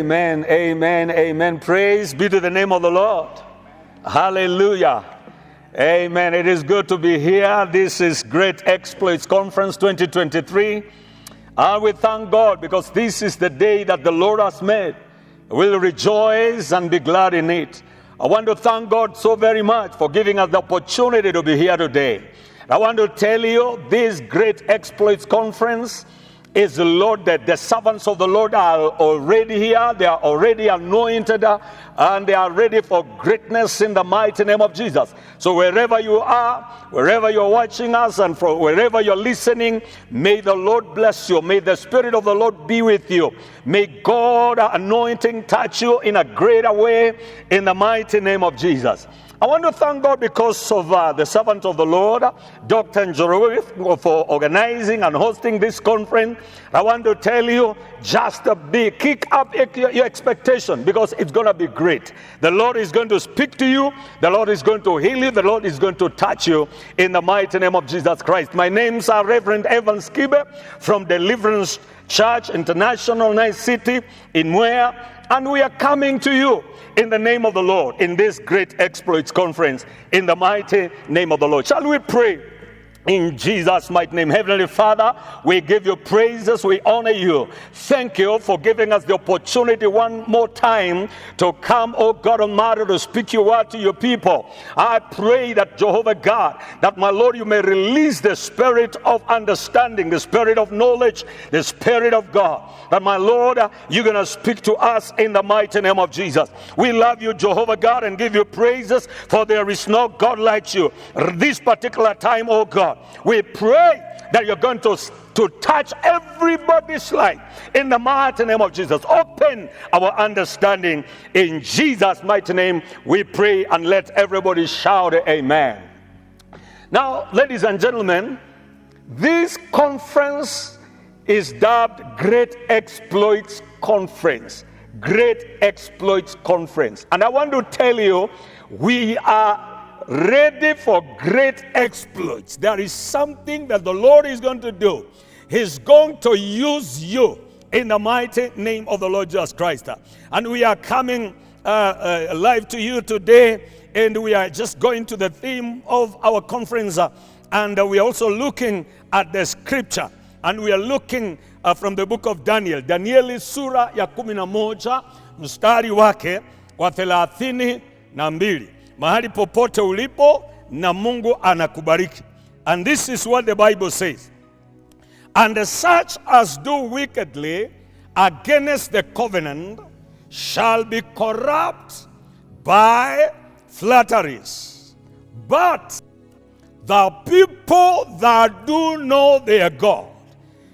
Amen, amen, amen. Praise be to the name of the Lord. Hallelujah. Amen. It is good to be here. This is Great Exploits Conference 2023. And we thank God because this is the day that the Lord has made. We'll rejoice and be glad in it. I want to thank God so very much for giving us the opportunity to be here today. I want to tell you, this Great Exploits Conference is loaded. The servants of the Lord are already here. They are already anointed, and they are ready for greatness in the mighty name of Jesus. So wherever you are, wherever you're watching us, and from wherever you're listening, may the Lord bless you. May the Spirit of the Lord be with you. May God anointing touch you in a greater way in the mighty name of Jesus. I want to thank God because of the servant of the Lord, Dr. Njoroge, for organizing and hosting this conference. I want to tell you, just be, kick up your expectation, because it's going to be great. The Lord is going to speak to you. The Lord is going to heal you. The Lord is going to touch you in the mighty name of Jesus Christ. My name's Reverend Evans Kibe from Deliverance Church International, Nice City in Mwea. And we are coming to you in the name of the Lord in this Great Exploits Conference, in the mighty name of the Lord. Shall we pray? In Jesus' mighty name. Heavenly Father, we give you praises, we honor you. Thank you for giving us the opportunity one more time to come, oh God Almighty, to speak your word to your people. I pray that Jehovah God, that my Lord, you may release the spirit of understanding, the spirit of knowledge, the spirit of God. That my Lord, you're going to speak to us in the mighty name of Jesus. We love you, Jehovah God, and give you praises, for there is no God like you. This particular time, oh God, we pray that you're going to touch everybody's life in the mighty name of Jesus. Open our understanding in Jesus' mighty name. We pray, and let everybody shout amen. Now, ladies and gentlemen, this conference is dubbed Great Exploits Conference. Great Exploits Conference. And I want to tell you, we are ready for great exploits. There is something that the Lord is going to do. He's going to use you in the mighty name of the Lord Jesus Christ. And we are coming live to you today, and we are just going to the theme of our conference, and we are also looking at the scripture, and we are looking from the book of Daniel. Danieli sura ya 11 mstari wake wa 32. Mahali popote ulipo, na Mungu anakubariki. And this is what the Bible says. And such as do wickedly against the covenant shall be corrupt by flatteries. But the people that do know their God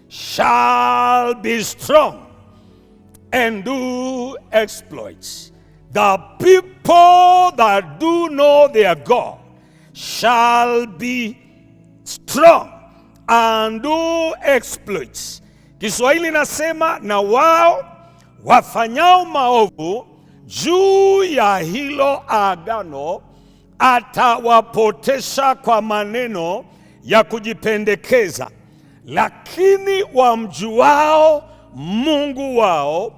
shall be strong and do exploits. The people that do know their God shall be strong and do exploits. Kiswahili nasema, na wao wafanyao maovu juu ya hilo agano atawapotesha kwa maneno ya kujipendekeza, lakini wamjuao Mungu wao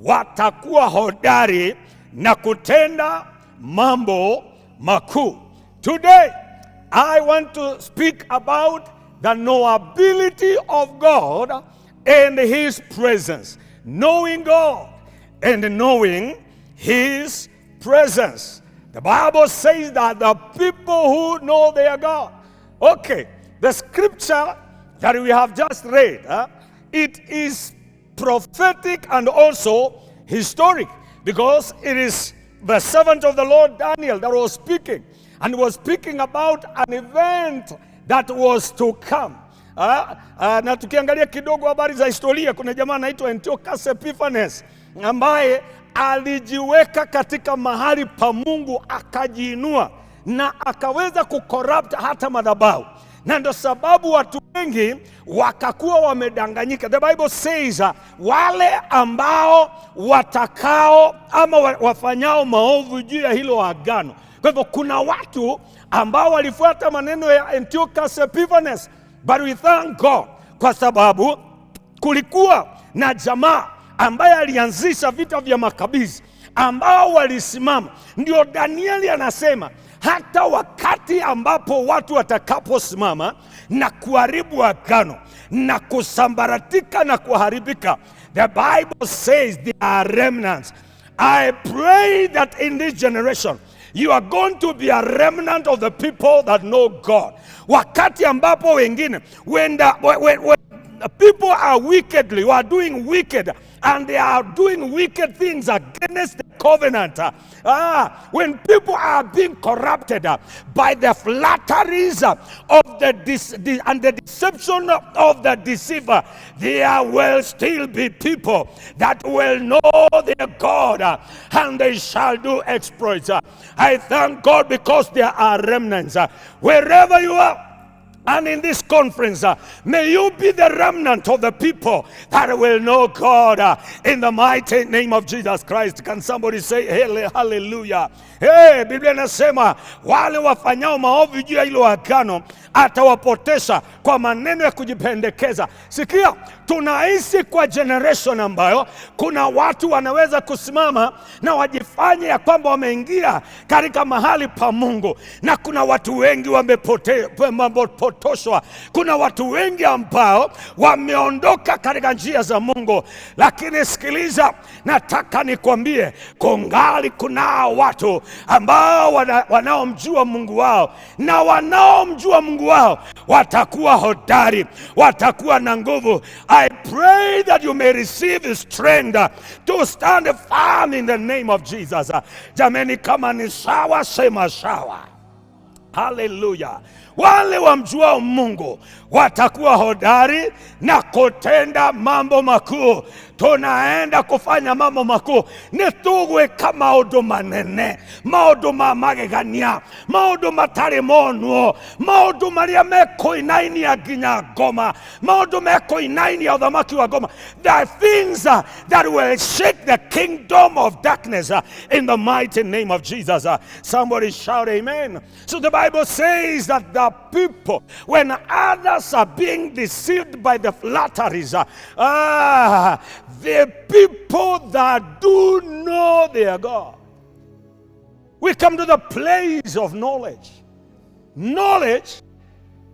watakuwa hodari na kutenda mambo makuu. Today, I want to speak about the knowability of God and His presence. Knowing God and knowing His presence. The Bible says that the people who know their God. Okay, the scripture that we have just read, it is prophetic and also historic, because it is the servant of the Lord Daniel that was speaking, and was speaking about an event that was to come. Na tukiangalia kidogo habari za historia, kuna jamaa anaitwa Antiochus Epiphanes ambaye alijiweka katika mahali pa Mungu, akajiinua na akaweza kucorrupt hata madhabahu, na ndio sababu watu wengi wakakuwa wamedanganyika. The Bible says wale ambao watakao ama wafanyao maovu juu ya hilo agano. Kwa hivyo kuna watu ambao walifuata maneno ya Antiochus Epiphanes, but we thank God kwa sababu kulikuwa na jamaa ambaye alianzisha vita vya Makabizi ambao walisimama. Ndio Danieli anasema hata wakati ambapo watu watakaposimama na kuharibu agano na kusambaratika na kuharibika, the Bible says there are remnants. I pray that in this generation you are going to be a remnant of the people that know God. Wakati ambapo wengine when people are wickedly, who are doing wicked, and they are doing wicked things against the covenant. When people are being corrupted by the flatteries of the and the deception of the deceiver, there will still be people that will know their God, and they shall do exploits. I thank God because there are remnants. Wherever you are, and in this conference, may you be the remnant of the people that will know God in the mighty name of Jesus Christ. Can somebody say hallelujah? Hey, Biblia inasema wale wafanyao maovu juu ya hilo agano atawapotesha kwa maneno ya kujipendekeza. Sikia, tunaishi kwa generation ambayo kuna watu wanaweza kusimama na wajifanye ya kwamba wameingia katika mahali pa Mungu, na kuna watu wengi wamepotoshwa. Kuna watu wengi ambao wameondoka katika njia za Mungu. Lakini sikiliza, nataka nikwambie, kungali kunao watu ambao wanaomjua Mungu wao, na wanaomjua Mungu wao watakuwa hodari, watakuwa na nguvu. I pray that you may receive strength to stand firm in the name of Jesus. Jameni, kama ni sawa, sema sawa. Haleluya! Wale wamjuao Mungu watakuwa hodari na kutenda mambo makuu. Tunaenda kufanya mambo makuu, nĩ tũgwĩka maũndũ manene, maũndũ ma magegania, maũndũ matarĩ monwo, maũndũ marĩa mekũinainia nginya ngoma, maũndũ mekũinainia ũthamaki wa ngoma, the things that will shake the kingdom of darkness in the mighty name of Jesus. Somebody shout amen. So the Bible says that the people, when others are being deceived by the flatteries, the people that do know their God. We come to the place of knowledge. Knowledge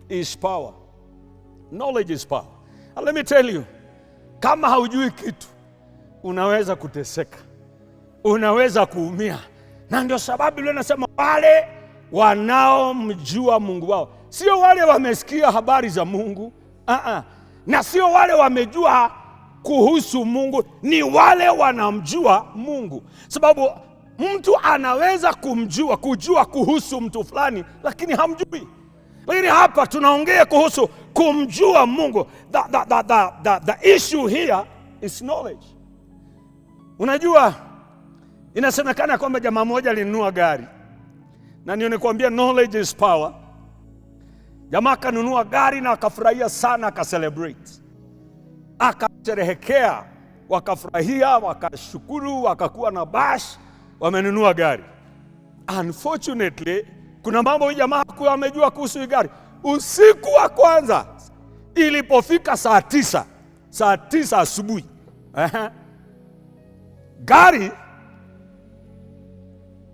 is power. Knowledge is power. And let me tell you, kama haujui kitu, unaweza kuteseka, unaweza kuumia, na ndio sababu Biblia inasema wale wanaomjua Mungu wao, sio wale wamesikia habari za Mungu, na sio wale wamejua kuhusu Mungu, ni wale wanamjua Mungu, sababu mtu anaweza kumjua, kujua kuhusu mtu fulani, lakini hamjui. Lakini hapa tunaongea kuhusu kumjua Mungu. The issue here is knowledge. Unajua, inasemekana kwamba jamaa moja alinunua gari, na ndio nikwambia knowledge is power. Jamaa akanunua gari na akafurahia sana, akacelebrate, akasherehekea, wakafurahia, wakashukuru, wakakuwa na bash, wamenunua gari. Unfortunately, kuna mambo huyu jamaa hakuwa amejua kuhusu hii gari. Usiku wa kwanza ilipofika saa 9, saa 9 asubuhi, gari,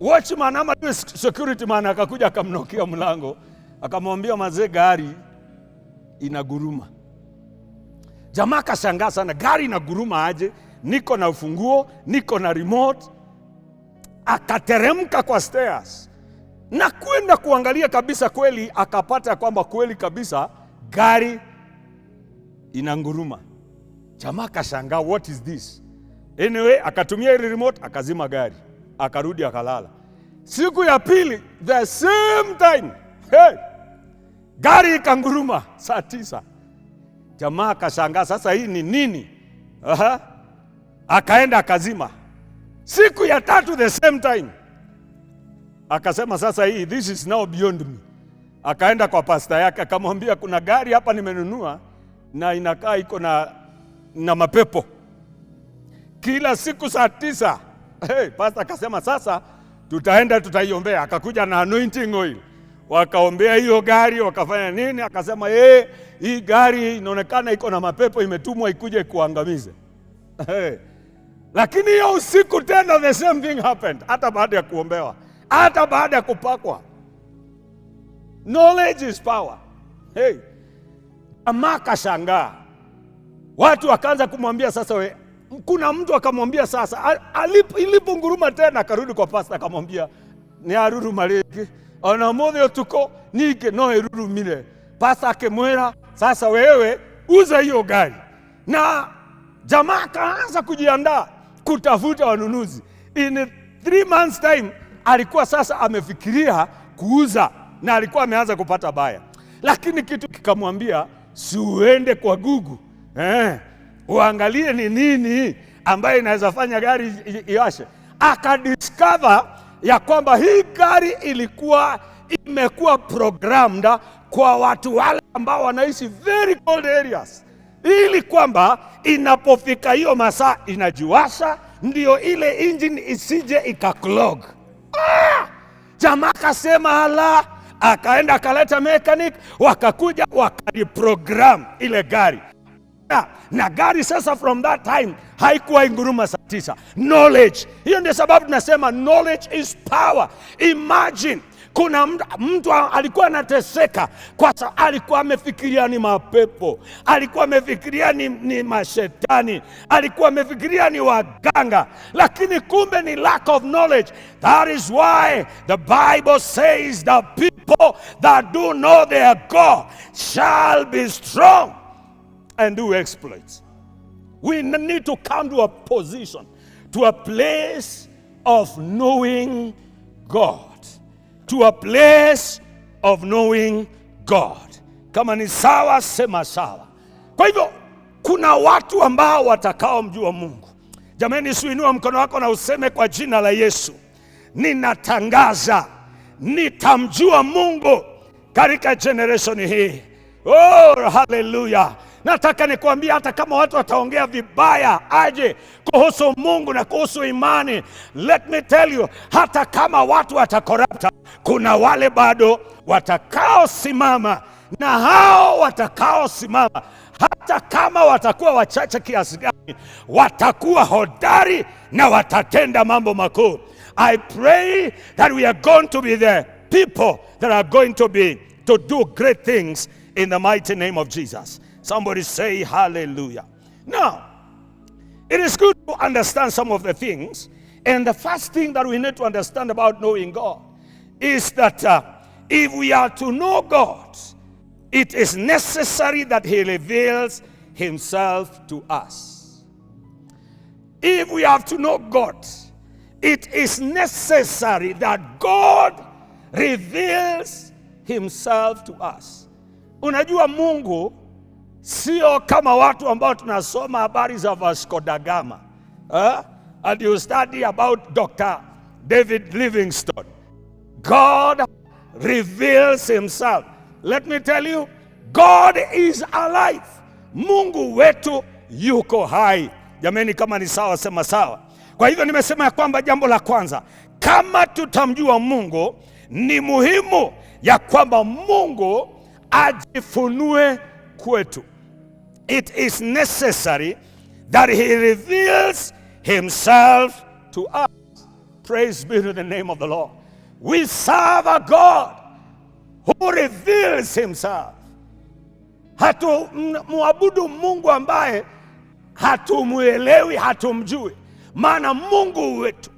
watchman ama yule security man akakuja akamknockia mlango, akamwambia, "Mazee, gari inaguruma." Jamaa akashangaa sana, "Gari inaguruma aje? Niko na ufunguo, niko na remote." Akateremka kwa stairs na kwenda kuangalia kabisa, kweli akapata kwamba kweli kabisa gari inanguruma. Jamaa akashangaa, "What is this?" Anyway, akatumia ile remote akazima gari, akarudi akalala. Siku ya pili, the same time, hey, gari ikanguruma saa 9. Jamaa akashangaa, "Sasa hii ni nini?" Aha. Akaenda akazima. Siku ya tatu, the same time, akasema, "Sasa hii, this is now beyond me." Akaenda kwa pasta yake akamwambia, "Kuna gari hapa nimenunua na inakaa iko na mapepo kila siku saa 9." Hey, pasta akasema, "Sasa tutaenda tutaiombea." Akakuja na anointing oil, wakaombea hiyo gari, wakafanya nini? Akasema, "Hey, hii gari inaonekana iko na mapepo, imetumwa ikuje kuangamize." Hey. Lakini hiyo usiku tena the same thing happened, hata baada ya kuombewa, hata baada ya kupakwa. Knowledge is power. Hey, jamaa akashangaa, watu wakaanza kumwambia sasa, we, kuna mtu akamwambia sasa, iliponguruma tena, akarudi kwa pastor akamwambia, ni aruruma rĩngĩ ona mũthĩ ũtukũ ningĩ no ĩrurumire. Pastor akimwĩra sasa, wewe uza hiyo gari. Na jamaa akaanza kujiandaa kutafuta wanunuzi. In 3 months time alikuwa sasa amefikiria kuuza na alikuwa ameanza kupata buyer, lakini kitu kikamwambia si uende kwa Google uangalie ni nini ambayo inaweza fanya gari iwashe. Akadiscover ya kwamba hii gari ilikuwa imekuwa programmed kwa watu wale ambao wanaishi very cold areas, ili kwamba inapofika hiyo masaa inajiwasha, ndio ile engine isije ikaclog. Jamaa akasema ala, akaenda akaleta mechanic, wakakuja wakaliprogram ile gari na gari sasa from that time haikuwa inguruma saa 9. Knowledge. Hiyo ndio sababu tunasema knowledge is power. Imagine kuna mtu alikuwa anateseka kwa sababu alikuwa amefikiria ni mapepo, alikuwa amefikiria ni mashetani, alikuwa amefikiria ni waganga, lakini kumbe ni lack of knowledge. That is why the Bible says the people that do know their God shall be strong and do exploits. We need to come to a position, to a place of knowing God. To a place of knowing God. Kama ni sawa, sema sawa. Kwa hivyo kuna watu ambao watakaomjua Mungu. Jamani, si uinue mkono wako na useme kwa jina la Yesu, ninatangaza nitamjua Mungu katika generation hii. Oh, haleluya! Nataka nikwambie, hata kama watu wataongea vibaya aje kuhusu Mungu na kuhusu imani, let me tell you, hata kama watu watacorrupt, kuna wale bado watakaosimama, na hao watakaosimama, hata kama watakuwa wachache kiasi gani, watakuwa hodari na watatenda mambo makuu. I pray that we are going to be the people that are going to be to do great things in the mighty name of Jesus. Somebody say hallelujah. Now, it is good to understand some of the things. And the first thing that we need to understand about knowing God is that if we are to know God, it is necessary that He reveals Himself to us. If we have to know God, it is necessary that God reveals Himself to us. Unajua, Mungu sio kama watu ambao tunasoma habari za Vasco da Gama, eh? And you study about Dr. David Livingstone. God reveals himself. Let me tell you, God is alive. Mungu wetu yuko hai. Jameni, kama ni sawa, sema sawa. Kwa hivyo nimesema ya kwamba jambo la kwanza, kama tutamjua Mungu, ni muhimu ya kwamba Mungu ajifunue kwetu. It is necessary that he reveals himself to us. Praise be to the name of the Lord. We serve a God who reveals himself. Hatumwabudu Mungu ambaye hatumuelewi, hatumjui, maana Mungu wetu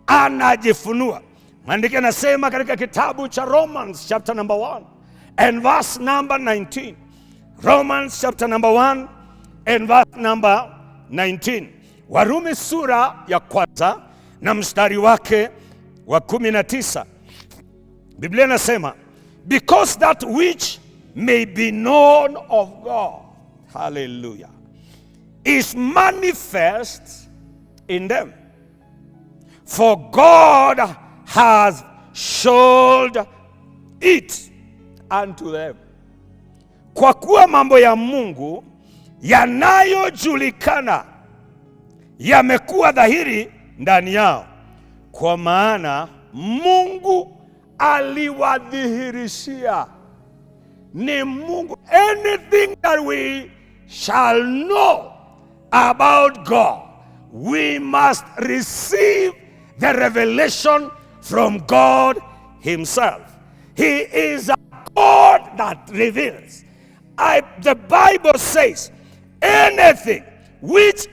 anajifunua. Maandiko yanasema katika kitabu cha Romans chapter number 1 and verse number 19. Romans chapter number 1 and verse number 19. Warumi sura ya kwanza na mstari wake wa 19. Biblia inasema, because that which may be known of God, hallelujah, is manifest in them. For God has showed it unto them. Kwa kuwa mambo ya Mungu yanayojulikana yamekuwa dhahiri ndani yao, kwa maana Mungu aliwadhihirishia. Ni Mungu. Anything that we shall know about God will be revealed to us. We must receive the revelation from God himself. He is a God that reveals. The Bible says, anything which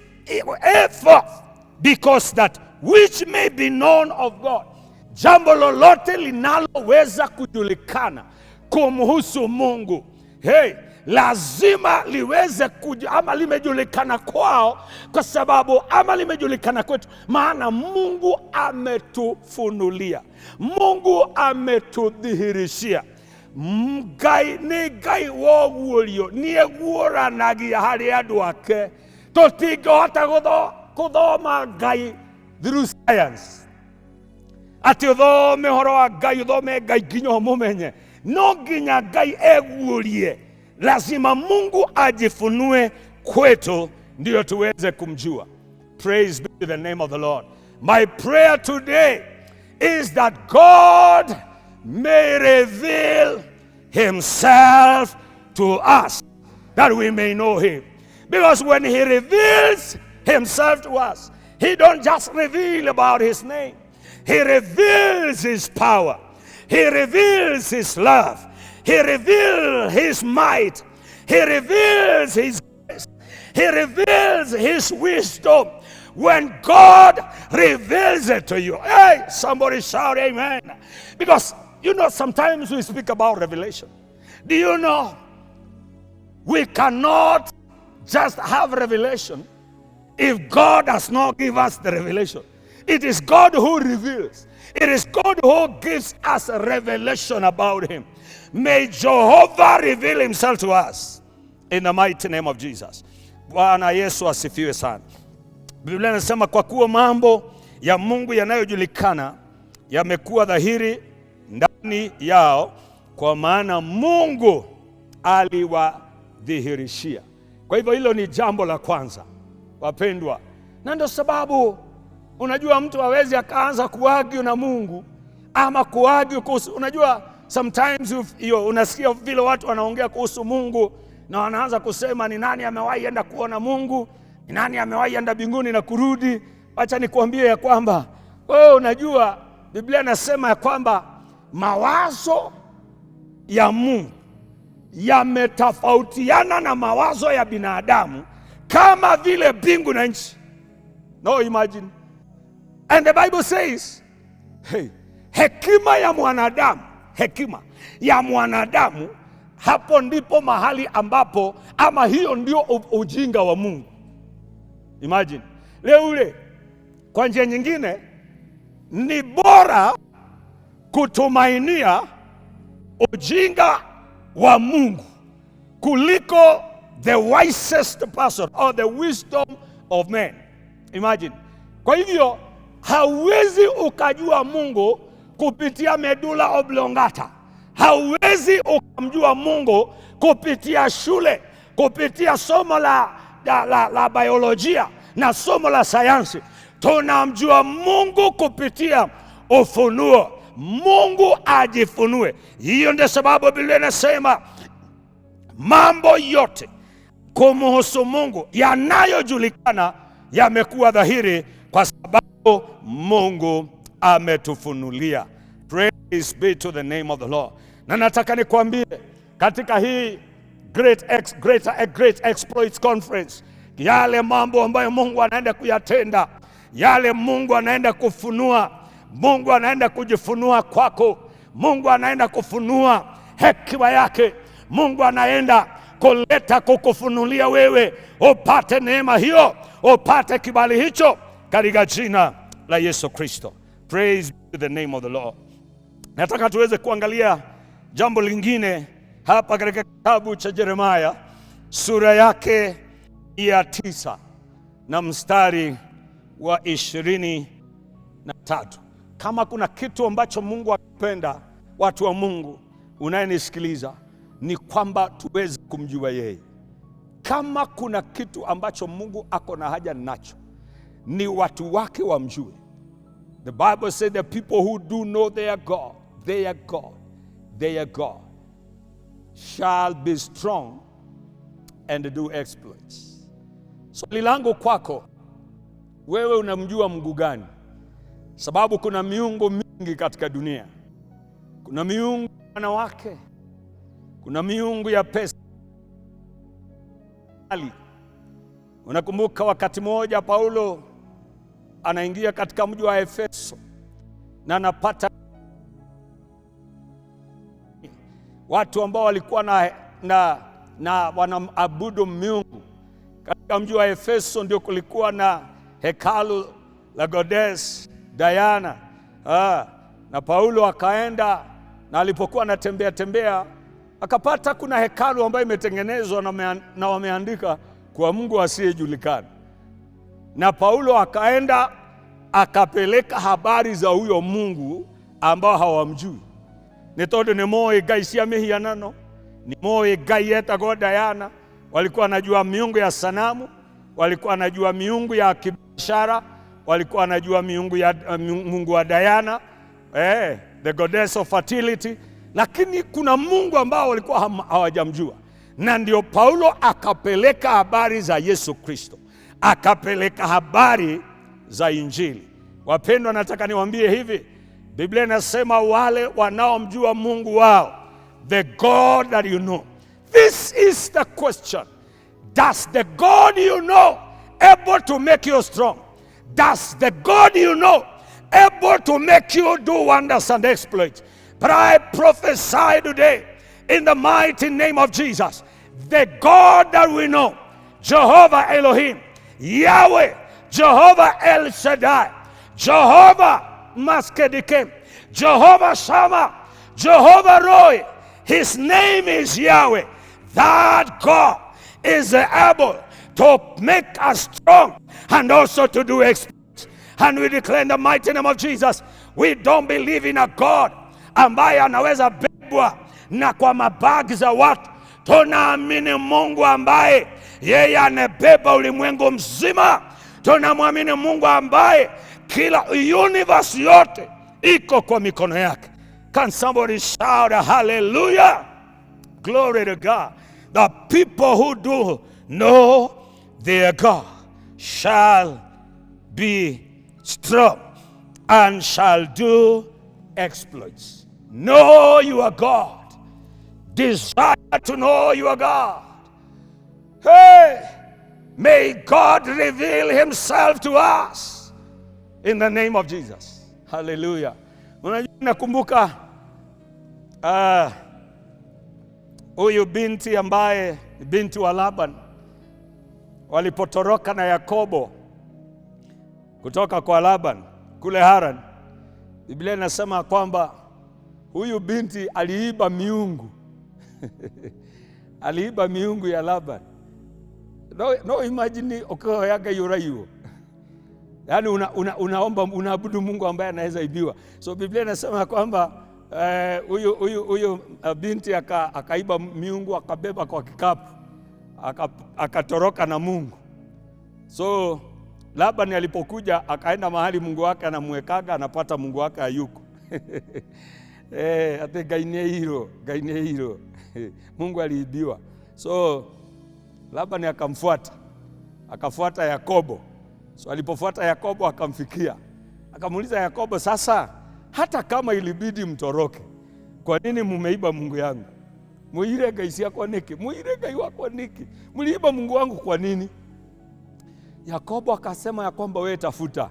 forth, because that which may be known of God, jambo lolote linaloweza kujulikana kumhusu Mungu, hey, lazima liweze kuja, ama limejulikana kwao, kwa sababu ama limejulikana kwetu, maana Mungu ametufunulia, Mungu ametudhihirishia. Ngai nĩ Ngai wa ũguũrio, nĩ eguũranagia harĩ andũ ake. Tũtingĩhota gũthoma Ngai through science, atĩ ũthome ũhoro wa Ngai, ũthome Ngai nginya ũmũmenye. No nginya Ngai eguũrie, lazima Mungu ajifunue kwetu ndiyo tuweze kumjua. Praise be to the name of the Lord. My prayer today is that God may reveal himself to us, that we may know him. Because when he reveals himself to us, he don't just reveal about his name. He reveals his power. He reveals his love. He reveals his might. He reveals his grace. He reveals his wisdom. When God reveals it to you, hey, somebody shout amen. Because, sometimes we speak about revelation. Do you know we cannot just have revelation if God does not give us the revelation? It is God who reveals. It is God who gives us a revelation about him. May Jehovah reveal himself to us in the mighty name of Jesus. Bwana Yesu asifiwe sana. Biblia inasema, kwa kuwa mambo ya Mungu yanayojulikana yamekuwa dhahiri ndani yao, kwa maana Mungu aliwadhihirishia. Kwa hivyo hilo ni jambo la kwanza, wapendwa, na ndio sababu unajua mtu hawezi akaanza kuargue na Mungu ama kuargue kuhusu, unajua sometimes unasikia vile watu wanaongea kuhusu Mungu na wanaanza kusema, ni nani amewahi enda kuona Mungu? Ni nani amewahi enda mbinguni na kurudi? Acha nikuambie ya kwamba wewe unajua Biblia inasema ya kwamba mawazo ya Mungu yametofautiana na mawazo ya binadamu kama vile mbingu na nchi. No, imagine. And the Bible says, hey, hekima ya mwanadamu, hekima ya mwanadamu, hapo ndipo mahali ambapo, ama hiyo ndio ujinga wa Mungu. Imagine. Leo ule, kwa njia nyingine, ni bora kutumainia ujinga wa Mungu kuliko the wisest person or the wisdom of men. Imagine. Kwa hivyo hauwezi ukajua Mungu kupitia medulla oblongata. Hauwezi ukamjua Mungu kupitia shule, kupitia somo la biolojia na somo la sayansi. Tunamjua Mungu kupitia ufunuo. Mungu ajifunue. Hiyo ndio sababu Biblia inasema mambo yote kumhusu Mungu yanayojulikana yamekuwa dhahiri kwa sababu Mungu ametufunulia. Praise be to the name of the Lord. Na nataka nikwambie katika hii Great Exploits Conference, yale mambo ambayo Mungu anaenda kuyatenda, yale Mungu anaenda kufunua, Mungu anaenda kujifunua kwako, Mungu anaenda kufunua hekima yake, Mungu anaenda kuleta kukufunulia wewe upate neema hiyo, upate kibali hicho katika jina la Yesu Kristo. Praise be the name of the Lord. Nataka tuweze kuangalia jambo lingine hapa katika kitabu cha Yeremia sura yake ya 9 na mstari wa 23. Kama kuna kitu ambacho Mungu akipenda, watu wa Mungu unayenisikiliza, ni kwamba tuweze kumjua yeye. Kama kuna kitu ambacho Mungu ako na haja nacho, ni watu wake wamjue. The Bible said the people who do know their God, their God, their God shall be strong and do exploits. Swali langu kwako Wewe unamjua Mungu gani? Sababu kuna miungu mingi katika dunia. Kuna miungu ya wanawake, kuna miungu ya pesa. Unakumbuka wakati mmoja Paulo anaingia katika mji wa Efeso na anapata watu ambao walikuwa na wanaabudu miungu. Katika mji wa Efeso ndio kulikuwa na hekalu la goddess Diana. Na Paulo akaenda, na alipokuwa anatembea tembea akapata kuna hekalu ambayo imetengenezwa na wameandika kwa Mungu asiyejulikana. Na Paulo akaenda akapeleka habari za huyo Mungu ambao hawamjui. Nĩ tondũ nĩ moĩ ngai cia mĩhianano, nĩ moĩ ngai etagwo Diana. Walikuwa wanajua miungu ya sanamu, walikuwa wanajua miungu ya kibiashara, walikuwa wanajua miungu ya Mungu wa Diana, the goddess of fertility. Lakini kuna Mungu ambao walikuwa hawajamjua, na ndio Paulo akapeleka habari za Yesu Kristo, akapeleka habari za Injili. Wapendwa, nataka niwaambie hivi, Biblia inasema wale wanaomjua Mungu wao, the God that you know. This is the question. Does the God you know able to make you strong? Does the God you know able to make you do wonders and exploits? But I prophesy today in the mighty name of Jesus, the God that we know, Jehovah Elohim, Yahweh, Jehovah El Shaddai, Jehovah Maskedikem, Jehovah Shammah, Jehovah Roy, his name is Yahweh. That God is able to make us strong and also to do exploits. And we declare in the mighty name of Jesus, we don't believe in a God ambaye anaweza bebwa na kwa mabagi za watu. Tunaamini Mungu ambaye yeye anabeba ulimwengu mzima. Tunamwamini Mungu ambaye kila universe yote iko kwa mikono yake. Can somebody shout a hallelujah? Glory to God. The people who do know their God shall be strong and shall do exploits. Know your God. Desire to know your God. Hey, may God reveal himself to us in the name of Jesus. Hallelujah. Unajua, nakumbuka huyu binti ambaye ni binti wa Laban walipotoroka na Yakobo kutoka kwa Laban kule Haran. Biblia inasema kwamba huyu binti aliiba miungu aliiba miungu ya Laban. No, imagine ukihoya Ngai ũraiywo. Yaani unaomba unaabudu Mungu ambaye anaweza ibiwa. So Biblia inasema kwamba huyu binti akaiba miungu, akabeba kwa kikapu, akatoroka na Mungu. So Laban alipokuja akaenda mahali Mungu wake anamwekaga, anapata Mungu wake hayuko. Ate Ngai nĩ aiyirwo, Ngai nĩ aiyirwo. Mungu aliibiwa. So Laban akamfuata, akafuata Yakobo. So alipofuata Yakobo akamfikia, akamuuliza Yakobo, sasa hata kama ilibidi mtoroke, kwa nini mumeiba Mungu yangu? Muire ngai ciakwa niki? Muire Ngai wakwa niki? Mliiba Mungu wangu kwa nini? Yakobo akasema ya kwamba wewe tafuta,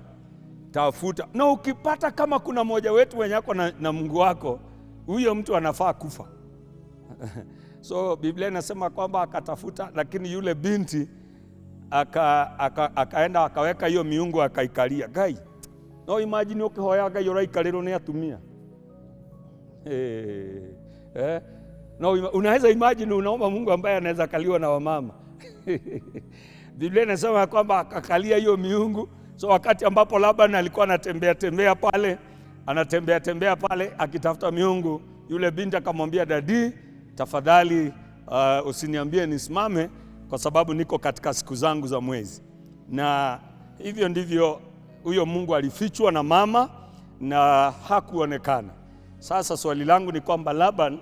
tafuta, na ukipata kama kuna mmoja wetu wenye ako na Mungu wako, huyo mtu anafaa kufa. So Biblia inasema kwamba akatafuta, lakini yule binti akaenda akaweka hiyo miungu akaikalia. Ngai, no imagine ukihoya Ngai uraikarĩrwo nĩ atumia. Eh? No, unaweza imagine unaomba Mungu ambaye anaweza kaliwa na wamama. Biblia inasema kwamba akakalia hiyo miungu. So wakati ambapo Laban alikuwa anatembea tembea pale, anatembea tembea pale akitafuta miungu, yule binti akamwambia, daddy, tafadhali usiniambie nisimame kwa sababu niko katika siku zangu za mwezi. Na hivyo ndivyo huyo Mungu alifichwa na mama na hakuonekana. Sasa swali langu ni kwamba Laban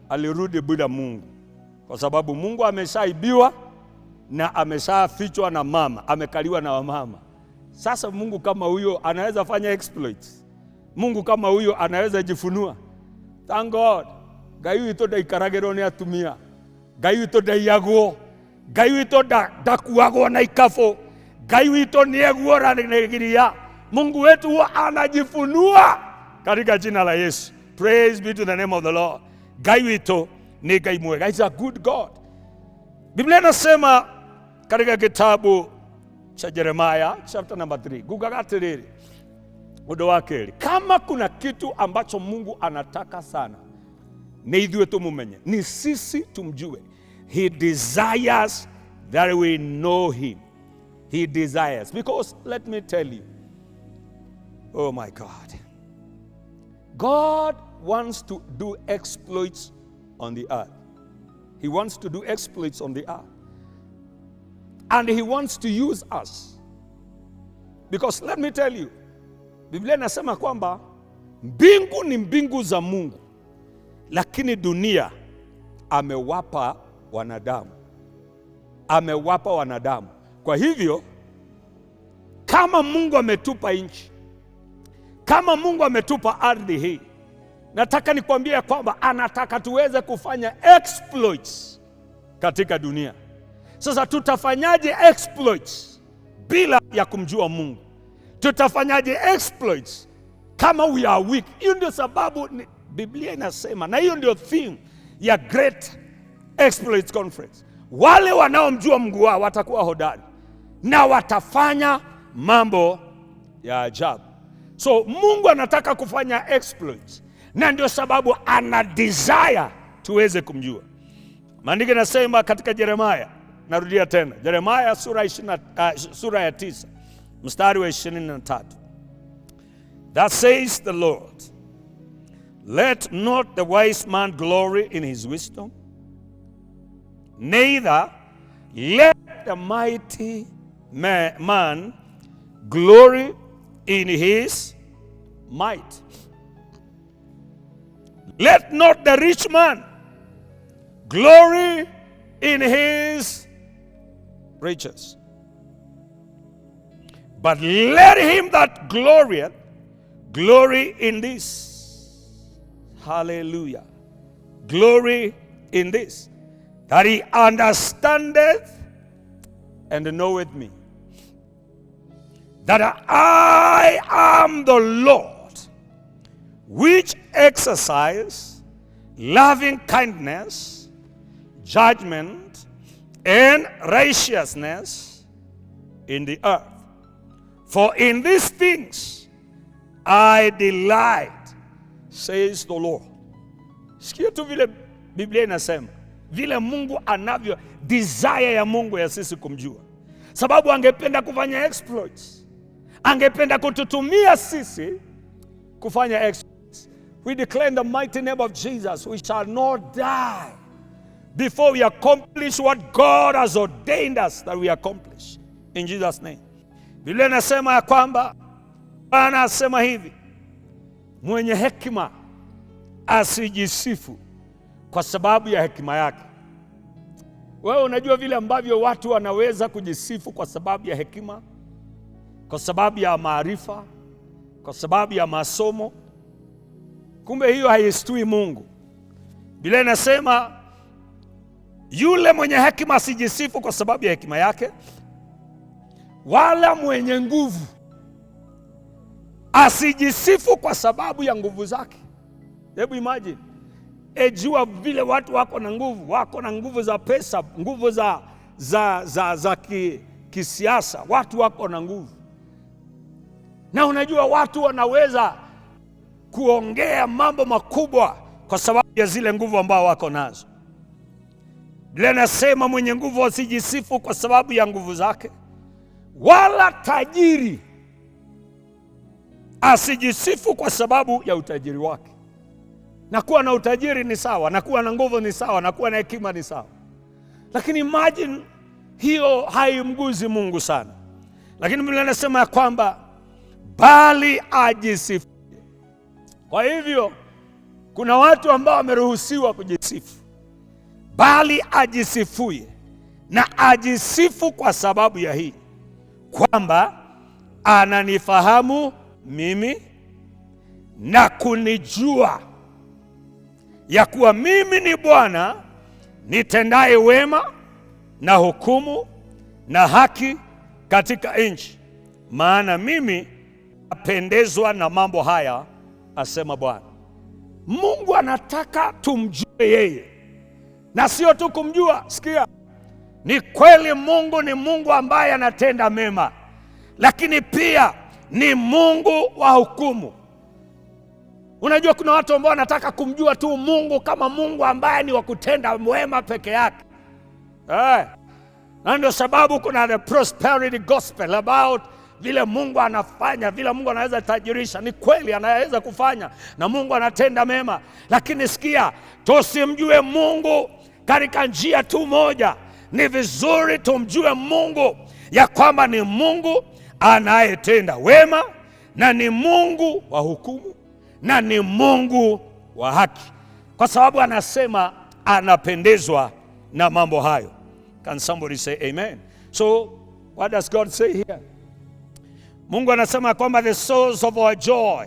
alirudi bila Mungu, kwa sababu Mungu ameshaibiwa na ameshafichwa na mama, amekaliwa na wamama. Sasa Mungu kama huyo anaweza fanya exploits? Mungu kama huyo anaweza jifunua? Thank God. Ngai witũ ndaikaragĩrwo nĩ atumia. Ngai witũ ndaiyagwo. Ngai witũ ndakuagwo na ikabũ. Ngai witũ nĩeguũranĩria. Mungu wetu huwa anajifunua katika jina la Yesu. Praise be to the name of the Lord. Ngai witũ ni Ngai mwega. He's a good God. Biblia inasema katika kitabu cha Jeremiah chapter number 3, ngugaga atĩrĩrĩ, ũndũ wa kerĩ, kama kuna kitu ambacho Mungu anataka sana ni ithuĩ tumumenye, ni sisi tumjue. He desires that we know him. He desires, because let me tell you, oh my God, God wants to do exploits on the earth. He wants to do exploits on the earth. And he wants to use us. Because let me tell you, Biblia inasema kwamba mbingu ni mbingu za Mungu, lakini dunia amewapa wanadamu. Amewapa wanadamu. Kwa hivyo, kama Mungu ametupa nchi, kama Mungu ametupa ardhi hii, nataka nikwambie kwamba anataka tuweze kufanya exploits katika dunia. Sasa tutafanyaje exploits bila ya kumjua Mungu? Tutafanyaje exploits kama we are weak? Hiyo ndio sababu Biblia inasema, na hiyo ndio theme ya Great Exploits Conference. Wale wanaomjua Mungu wao watakuwa hodari na watafanya mambo ya ajabu. So Mungu anataka kufanya exploits, na ndio sababu ana desire tuweze kumjua. Maandiko yanasema katika Jeremiah, narudia tena, Jeremiah sura ya 9 mstari wa 23. That says the Lord, let not the wise man glory in his wisdom, neither let the mighty man glory in his might. Let not the rich man glory in his riches, but let him that glorieth glory in this. Hallelujah. Glory in this, that he understandeth and knoweth me, that I am the Lord, which exercise loving kindness, judgment, and righteousness in the earth. For in these things I delight, says the Lord. Sikia tu vile Biblia inasema, vile Mungu anavyo desire ya Mungu ya sisi kumjua. Sababu angependa kufanya exploits. Angependa kututumia sisi kufanya exploits. We declare in the mighty name of Jesus, we shall not die before we accomplish what God has ordained us that we accomplish. In Jesus' name. Biblia inasema ya kwamba Bwana asema hivi, mwenye hekima asijisifu kwa sababu ya hekima yake. Wewe unajua vile ambavyo watu wanaweza kujisifu kwa sababu ya hekima, kwa sababu ya maarifa, kwa sababu ya masomo. Kumbe hiyo haistui Mungu. Biblia inasema yule mwenye hekima asijisifu kwa sababu ya hekima yake, wala mwenye nguvu asijisifu kwa sababu ya nguvu zake. Hebu imagine, ejua vile watu wako na nguvu, wako na nguvu za pesa, nguvu za kisiasa, watu wako na nguvu. Na unajua watu wanaweza kuongea mambo makubwa kwa sababu ya zile nguvu ambao wako nazo. Biblia inasema mwenye nguvu asijisifu kwa sababu ya nguvu zake, wala tajiri asijisifu kwa sababu ya utajiri wake. Na kuwa na utajiri ni sawa, na kuwa na nguvu ni sawa, na kuwa na hekima ni sawa. Lakini imagine hiyo haimguzi Mungu sana. Lakini Biblia inasema ya kwamba bali ajisifu. Kwa hivyo kuna watu ambao wameruhusiwa kujisifu. Bali ajisifuye na ajisifu kwa sababu ya hii, kwamba Ananifahamu mimi na kunijua ya kuwa mimi ni Bwana nitendaye wema na hukumu na haki katika nchi, maana mimi napendezwa na mambo haya, asema Bwana. Mungu anataka tumjue yeye, na sio tu kumjua. Sikia, ni kweli Mungu ni Mungu ambaye anatenda mema, lakini pia ni Mungu wa hukumu. Unajua kuna watu ambao wanataka kumjua tu Mungu kama Mungu ambaye ni wa kutenda wema peke yake. Na ndio sababu kuna the prosperity gospel about vile Mungu anafanya, vile Mungu anaweza tajirisha. Ni kweli anaweza kufanya na Mungu anatenda mema, lakini sikia, tusimjue Mungu katika njia tu moja. Ni vizuri tumjue Mungu ya kwamba ni Mungu anayetenda wema na ni Mungu wa hukumu na ni Mungu wa haki, kwa sababu anasema anapendezwa na mambo hayo. Can somebody say amen? So what does God say here? Mungu anasema kwamba the source of our joy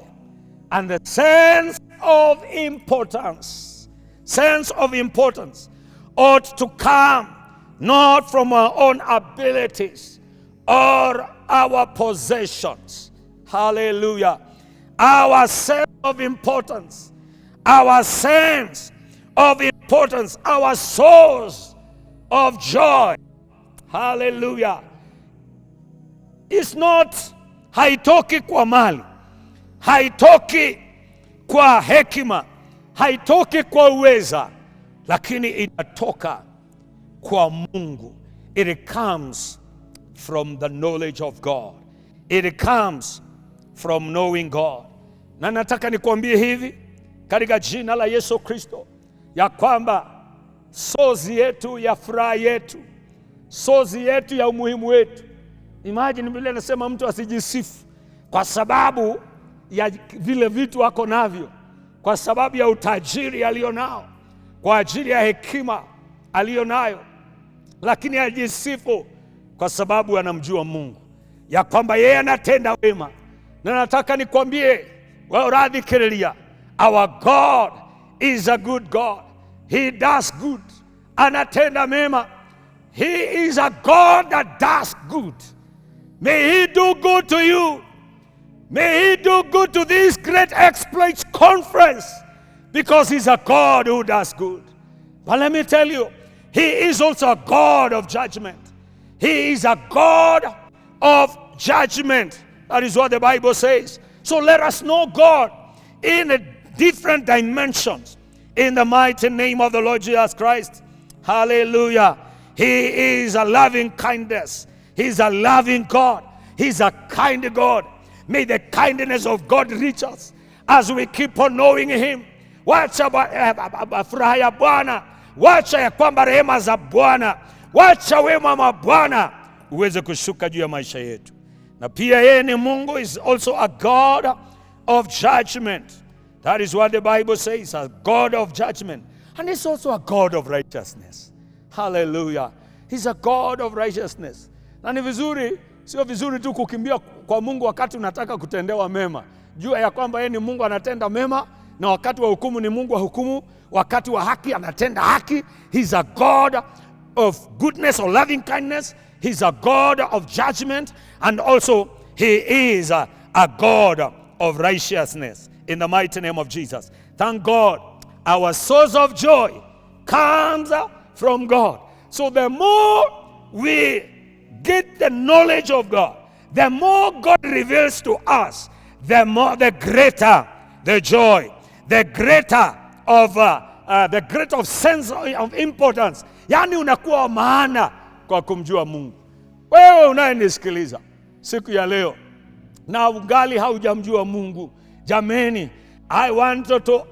and the sense of importance ought to come not from our own abilities or our possessions. Hallelujah. Our sense of importance, our sense of importance, our source of joy. Hallelujah. It's not, haitoki kwa mali, haitoki kwa hekima, haitoki kwa uweza, lakini inatoka kwa Mungu. It comes from the knowledge of God. It comes from knowing God. Na nataka nikuambie hivi katika jina la Yesu Kristo ya kwamba source yetu ya furaha yetu, source yetu ya umuhimu wetu. Imagine, Biblia inasema mtu asijisifu kwa sababu ya vile vitu ako navyo, kwa sababu ya utajiri alio nao, kwa ajili ya hekima aliyo nayo, lakini ajisifu kwa sababu anamjua Mungu, ya kwamba yeye anatenda wema. Na nataka nikwambie wewe, our God is a good God. He does good, anatenda mema. He is a God that does good. May He do good to you. May He do good to this Great Exploits Conference, because He's a God who does good. But let me tell you, He is also a God of judgment. He is a God of judgment. That is what the Bible says. So let us know God in a different dimensions, in the mighty name of the Lord Jesus Christ. Hallelujah. He is a loving kindness. He's a loving God. He's a kind God. May the kindness of God reach us as we keep on knowing Him. Wacha furaha ya Bwana, wacha ya kwamba rehema za Bwana, wacha wema wa Bwana uweze kushuka juu ya maisha yetu. Na pia yeye ni Mungu, is also a God of judgment. That is what the Bible says, a God of judgment. And he's also a God of righteousness. Hallelujah. He's a God of righteousness. Na ni vizuri, sio vizuri tu kukimbia kwa Mungu wakati unataka kutendewa mema. Jua ya kwamba yeye ni Mungu anatenda mema, na wakati wa hukumu ni Mungu wa hukumu, wakati wa haki anatenda haki. He's a God of goodness or loving kindness. He's a God of judgment, and also He is a God of righteousness. In the mighty name of Jesus. Thank God, our source of joy comes from God. So the more we get the knowledge of God, the more God reveals to us, the more the greater the joy, the greater of sense of importance. Yani unakuwa wa maana kwa kumjua Mungu. Wewe unayenisikiliza siku ya leo na ungali haujamjua Mungu, jameni, I want to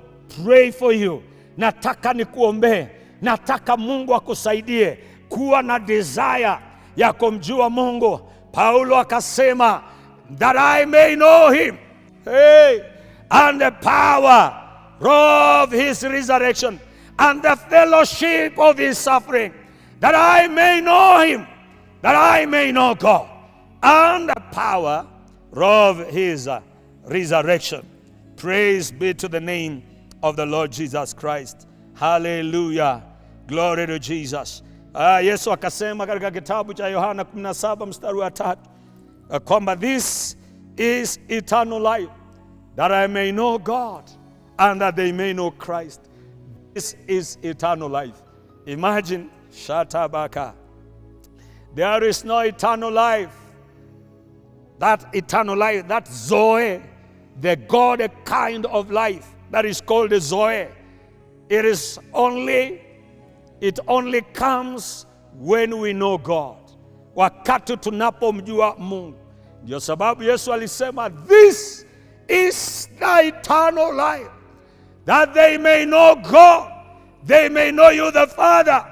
pray for you. Nataka nikuombee, nataka Mungu akusaidie kuwa na desire ya kumjua Mungu. Paulo akasema, "That I may know him, hey, and the power of his resurrection and the fellowship of his suffering, that I may know him, that I may know God and the power of his resurrection. Praise be to the name of the Lord Jesus Christ. Hallelujah. Glory to Jesus. Yesu akasema katika kitabu cha Yohana 17 mstari wa 3 kwamba this is eternal life, that I may know God and that they may know Christ. This is eternal life. Imagine, shatabaka. There is no eternal life. That eternal life, that Zoe, the God kind of life that is called the Zoe, it only comes when we know God. Wakati tunapomjua Mungu. Ndio sababu Yesu alisema, this is the eternal life, that they may know God, they may know you the Father.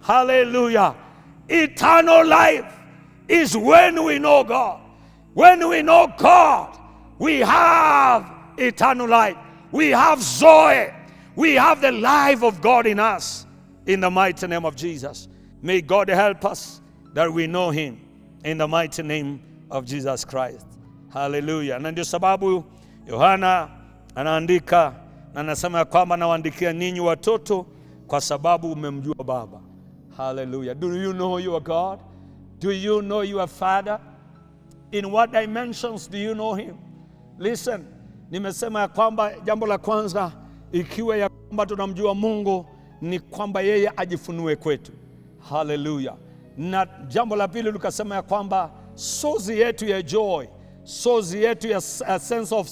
Hallelujah. Eternal life is when we know God. When we know God, we have eternal life. We have Zoe. We have the life of God in us. In the mighty name of Jesus. May God help us that we know him in the mighty name of Jesus Christ. Hallelujah. Na ndio sababu Yohana anaandika na anasema ya kwamba nawaandikia ninyi watoto kwa sababu umemjua Baba. Hallelujah. Do you know your God? Do you know your Father? In what dimensions do you know him? Listen, nimesema ya kwamba jambo la kwanza, ikiwa ya kwamba tunamjua Mungu, ni kwamba yeye ajifunue kwetu. Hallelujah. Na jambo la pili tukasema ya kwamba source yetu ya joy, source yetu ya sense of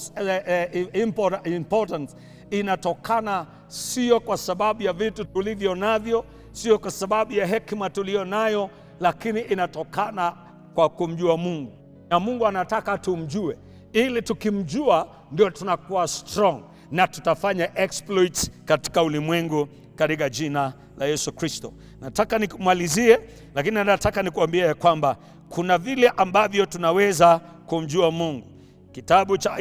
importance inatokana sio kwa sababu ya vitu tulivyo navyo, sio kwa sababu ya hekima tuliyo nayo, lakini inatokana kwa kumjua Mungu. Na Mungu anataka tumjue, ili tukimjua ndio tunakuwa strong na tutafanya exploits katika ulimwengu katika jina la Yesu Kristo. Nataka nikumalizie, lakini nataka nikuambie ya kwamba kuna vile ambavyo tunaweza kumjua Mungu. Kitabu cha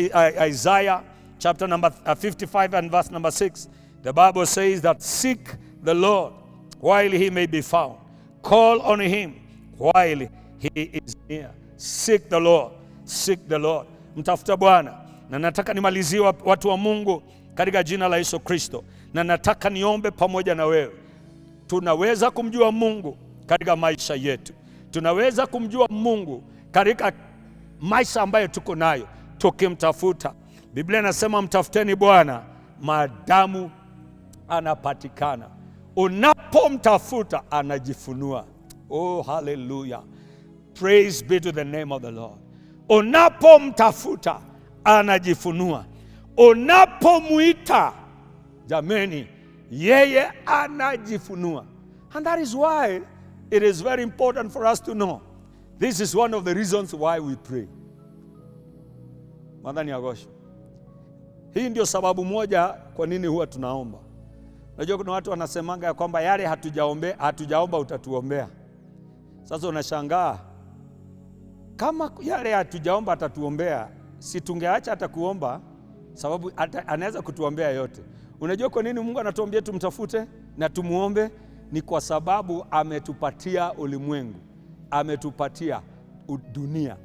Isaiah chapter number 55 and verse number 6. The Bible says that seek the Lord while he may be found. Call on him while he is near. Seek the Lord. Seek the Lord. Mtafuta Bwana. Na nataka nimalizie, watu wa Mungu, katika jina la Yesu Kristo. Na nataka niombe pamoja na wewe. Tunaweza kumjua Mungu katika maisha yetu. Tunaweza kumjua Mungu katika maisha ambayo tuko nayo tukimtafuta. Biblia inasema mtafuteni Bwana maadamu anapatikana. Unapomtafuta anajifunua. Oh, hallelujah. Praise be to the name of the Lord. Unapomtafuta anajifunua. Unapomuita, jameni, yeye anajifunua. And that is why it is very important for us to know. This is one of the reasons why we pray. Madhani agosho. Hii ndio sababu moja kwa nini huwa tunaomba. Unajua kuna watu wanasemanga ya kwamba yale hatujaomba utatuombea. Sasa unashangaa kama yale hatujaomba atatuombea, si tungeacha hata kuomba, sababu anaweza kutuombea yote. Unajua kwa nini Mungu anatuambia tumtafute na tumuombe? Ni kwa sababu ametupatia ulimwengu, ametupatia dunia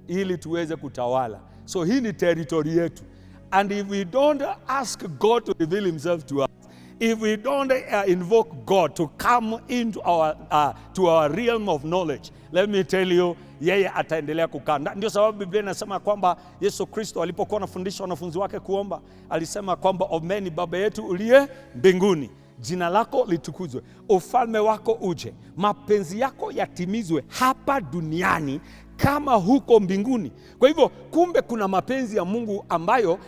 ili tuweze kutawala. So hii ni territory yetu. And if we don't ask God to reveal himself to us, if we don't invoke God to come into to our realm of knowledge, let me tell you, yeye ataendelea kukaa. Ndio sababu Biblia inasema kwamba Yesu Kristo alipokuwa anafundisha wanafunzi wake kuomba, alisema kwamba ombeni, Baba yetu uliye mbinguni, jina lako litukuzwe, ufalme wako uje, mapenzi yako yatimizwe hapa duniani kama huko mbinguni. Kwa hivyo kumbe kuna mapenzi ya Mungu ambayo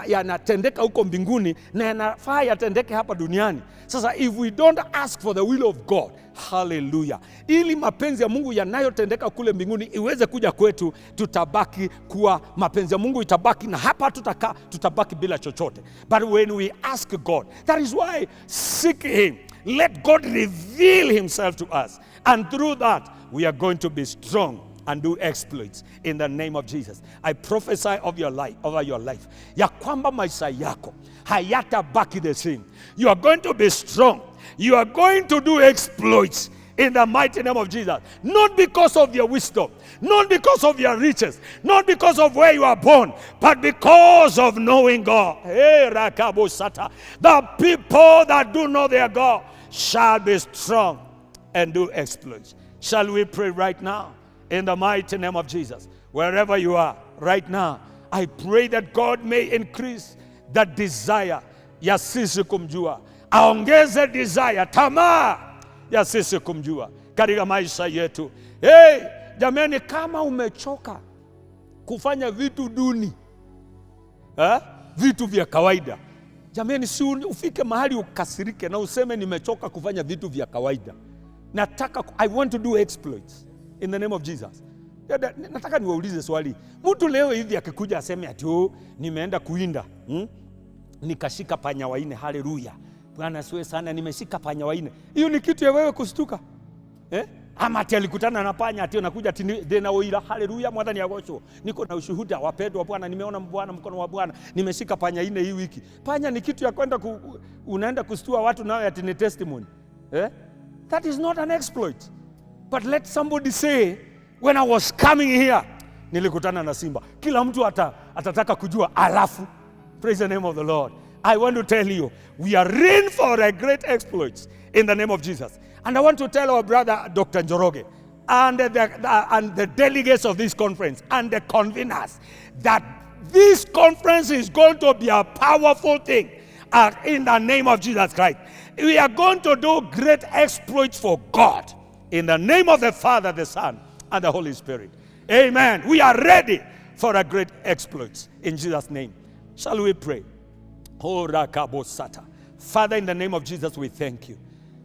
yanatendeka huko mbinguni na yanafaa yatendeke hapa duniani. Sasa if we don't ask for the will of God, hallelujah, ili mapenzi ya Mungu yanayotendeka kule mbinguni iweze kuja kwetu, tutabaki kuwa mapenzi ya Mungu itabaki na hapa tutakaa, tutabaki bila chochote. But when we ask God, that is why seek him. Let God reveal himself to us. And through that, we are going to be strong and do exploits in the name of Jesus. I prophesy of your life, over your life, ya kwamba maisha yako hayatabaki the same. You are going to be strong. You are going to do exploits in the mighty name of Jesus. Not because of your wisdom, Not because of your riches, not because of where you are born, but because of knowing God. Hey, Rakabosata. The people that do know their God shall be strong and do exploits. Shall we pray right now in the mighty name of Jesus? Wherever you are right now, I pray that God may increase that desire ya sisi kumjua, aongeze desire, tamaa ya sisi kumjua katika maisha yetu. Hey, jamani, kama umechoka kufanya vitu duni, eh? Vitu vya kawaida, jamani, si ufike mahali ukasirike na useme nimechoka kufanya vitu vya kawaida. Nataka, I want to do exploits in the name of Jesus. Dada, nataka niwaulize swali. Mtu leo hivi akikuja aseme ati, "Oh, nimeenda kuwinda, Nikashika panya 4, haleluya. Bwana asifiwe sana, nimeshika panya 4." Hiyo ni kitu ya wewe kustuka. Eh? Ama ati alikutana na panya, ati anakuja ati ndina uira, haleluya, Mwathani agocwo. Niko na ushuhuda, wapendwa Bwana, nimeona Bwana, mkono wa Bwana, nimeshika panya 4 hii wiki. Panya ni kitu ya kwenda unaenda kustua watu nawe ati ni testimony. Eh? That is not an exploit. But let somebody say, when I was coming here, nilikutana na simba. Kila mtu atataka kujua alafu. Praise the name of the Lord. I want to tell you, we are in for a great exploit in the name of Jesus. And I want to tell our brother, Dr. Njoroge, and the delegates of this conference and the conveners that this conference is going to be a powerful thing in the name of Jesus Christ. We are going to do great exploits for God in the name of the Father, the Son, and the Holy Spirit. Amen. We are ready for a great exploit in Jesus' name. Shall we pray? Father, in the name of Jesus, we thank you.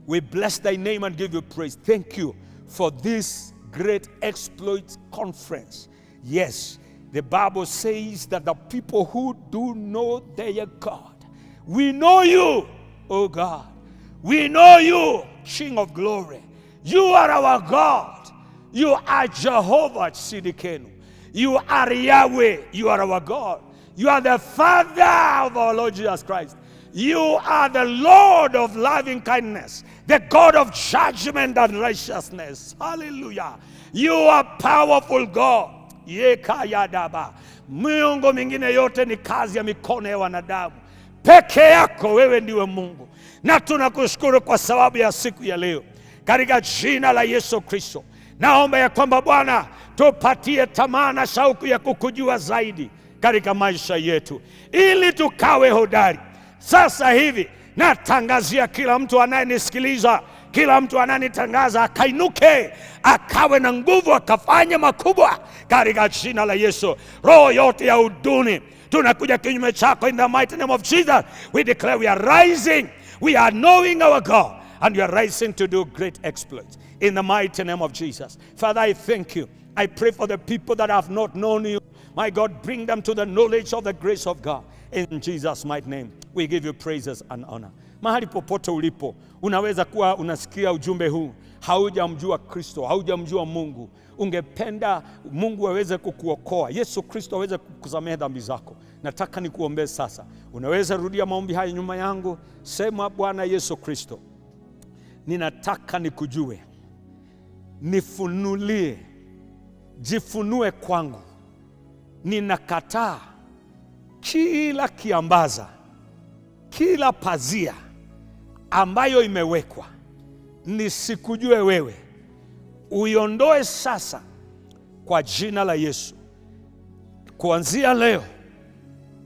We bless thy name and give you praise. Thank you for this great exploit conference. Yes, the Bible says that the people who do know their God, we know you, oh God. We know you, King of glory. You are our God. You are Jehovah Tsidkenu. You are Yahweh. You are our God. You are the Father of our Lord Jesus Christ. You are the Lord of loving kindness, the God of judgment and righteousness. Hallelujah. You are powerful God. Yekayadaba. Miungu mingine yote ni kazi ya mikono ya wanadamu. Peke yako wewe ndiwe Mungu. Na tunakushukuru kwa sababu ya siku ya leo. Katika jina la Yesu Kristo, naomba ya kwamba Bwana tupatie tamaa na shauku ya kukujua zaidi katika maisha yetu, ili tukawe hodari. Sasa hivi natangazia kila mtu anayenisikiliza, kila mtu ananitangaza, akainuke, akawe na nguvu, akafanye makubwa katika jina la Yesu. Roho yote ya uduni tunakuja kinyume chako in the mighty name of Jesus. We declare we are rising, we are knowing our God, and we are rising to do great exploits in the mighty name of Jesus. Father, I thank you. I pray for the people that have not known you. My God, bring them to the knowledge of the grace of God. In Jesus' mighty name, we give you praises and honor. Mahali popote ulipo, unaweza kuwa unasikia ujumbe huu, haujamjua Kristo, haujamjua Mungu, ungependa Mungu aweze kukuokoa, Yesu Kristo aweze kukusamehe dhambi zako. Nataka nikuombee sasa. Unaweza rudia maombi haya nyuma yangu. Sema, Bwana Yesu Kristo, ninataka nikujue, nifunulie, jifunue kwangu. Ninakataa kila kiambaza, kila pazia ambayo imewekwa nisikujue wewe, uiondoe sasa kwa jina la Yesu. Kuanzia leo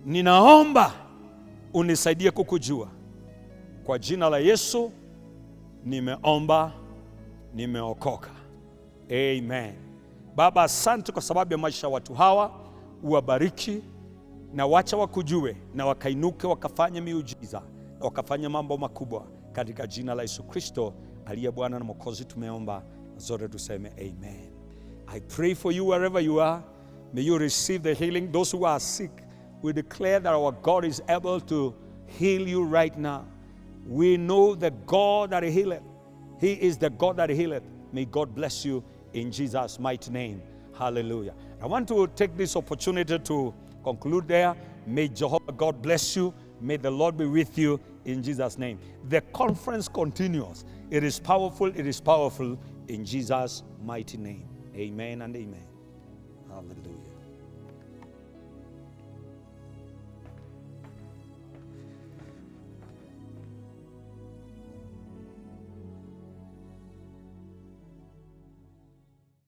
ninaomba unisaidie kukujua. Kwa jina la Yesu nimeomba, nimeokoka. Amen. Baba, asante kwa sababu ya maisha ya watu hawa, uwabariki na wacha wakujue na wakainuke wakafanye miujiza na wakafanye mambo makubwa katika jina la Yesu Kristo aliye Bwana na Mwokozi tumeomba, na zote tuseme amen. I pray for you wherever you are. May you receive the healing. Those who are sick, we declare that our God is able to heal you right now. We know the God that healeth. He is the God that healeth. May God bless you in Jesus' mighty name. Hallelujah. I want to take this opportunity to conclude there. May Jehovah God bless you. May the Lord be with you in Jesus' name. The conference continues. It is powerful. It is powerful in Jesus' mighty name. Amen and amen. Hallelujah.